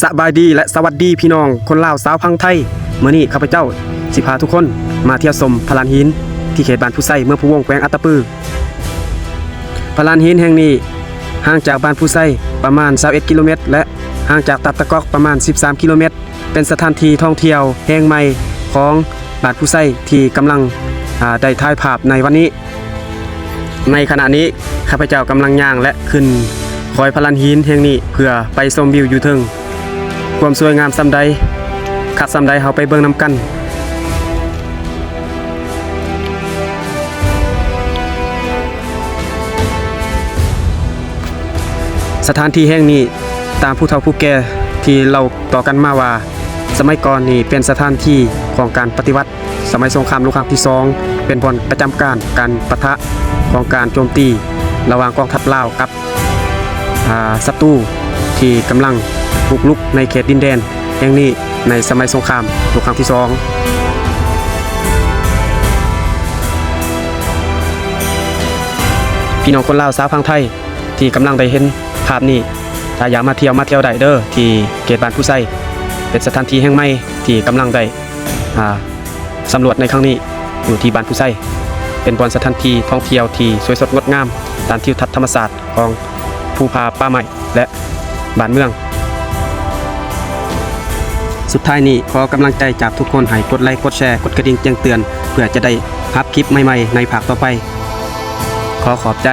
ສະບາຍດີ ແລະ ສະຫວັດດີພີ່ນ້ອງຄົນລາວຊາວຝັ່ງໄທ. ມື້ນີ້ຂ້າພະເຈົ້າຊິພາທຸກຄົນມາທ່ຽວຊົມພະລານຫີນ ທີ່ເຂດບ້ານພູໄຊ ເມືອງພູວົງ ແຂວງອັດຕະປື. ພະລານຫີນແຫ່ງນີ້ຫ່າງຈາກບ້ານພູໄຊປະມານຊາວເອັດກິໂລແມັດ ແລະ ຫ່າງຈາກຕາດຕະກອກປະມານສິບສາມກິໂລແມັດ. ເປັນສະຖານທີ່ທ່ອງທ່ຽວແຫ່ງໃໝ່ຂອງບ້ານພູໄຊ ທີ່ກຳລັງ ອາ ໄດ້ຖ່າຍພາບໃນວັນນີ້. ໃນຂະນະນີ້ ຂ້າພະເຈົ້າກຳລັງຍ່າງ ແລະ ຂຶ້ນຄອຍພະລານຫີນແຫ່ງນີ້ ເພື່ອໄປຊົມວິວຢູ່ເທິງ. ຄວາມສວຍງາມສ່ຳໃດ ຄັກສ່ຳໃດ ເຮົາໄປເບິ່ງນຳກັນ. ສະຖານທີ່ແຫ່ງນີ້ ຕາມຜູ້ເຖົ້າຜູ້ແກ່ທີ່ເລົ່າຕໍ່ກັນມາວ່າ ສະໄໝກ່ອນນີ້ເປັນສະຖານທີ່ຂອງການປະຕິວັດ. ສະໄໝສົງຄາມໂລກຄັ້ງທີສອງ ເປັນບ່ອນປະຈຳການການປະທະຂອງການໂຈມຕີລະຫວ່າງກອງທັບລາວກັບ ອາ ສັດຕູທີ່ກຳລັງບຸກລຸກໃນເຂດດິນແດນແຫ່ງນີ້ ໃນສະໄໝສົງຄາມໂລກຄັ້ງທີສອງ. ພີ່ນ້ອງຄົນລາວຊາວຝັ່ງໄທທີ່ກຳລັງໄດ້ເຫັນພາບນີ້ ຖ້າຢາກມາທ່ຽວ ມາທ່ຽວໄດ້ເດີ ທີ່ເຂດບ້ານພູໄຊ. ເປັນສະຖານທີ່ແຫ່ງໃໝ່ທີ່ກຳລັງໄດ້ ອາ ສຳຫຼວດໃນຄັ້ງນີ້ ຢູ່ທີ່ບ້ານພູໄຊ ເປັນບ່ອນສະຖານທີ່ທ່ອງທ່ຽວທີ່ສວຍສົດງົດງາມ ຕາມທິວທັດທຳມະຊາດຂອງພູຜາປ່າໄມ້ ແລະ ບ້ານເມືອງ. ສຸດທ້າຍນີ້ ຂໍກຳລັງໃຈຈາກທຸກຄົນ ໃຫ້ກົດໄລ ກົດແຊ ກົດກະດິ່ງແຈ້ງເຕືອນ ເພື່ອຈະໄດ້ຮັບຄລິບໃໝ່ໆໃນພາກຕໍ່ໄປ. ຂໍຂອບໃຈ.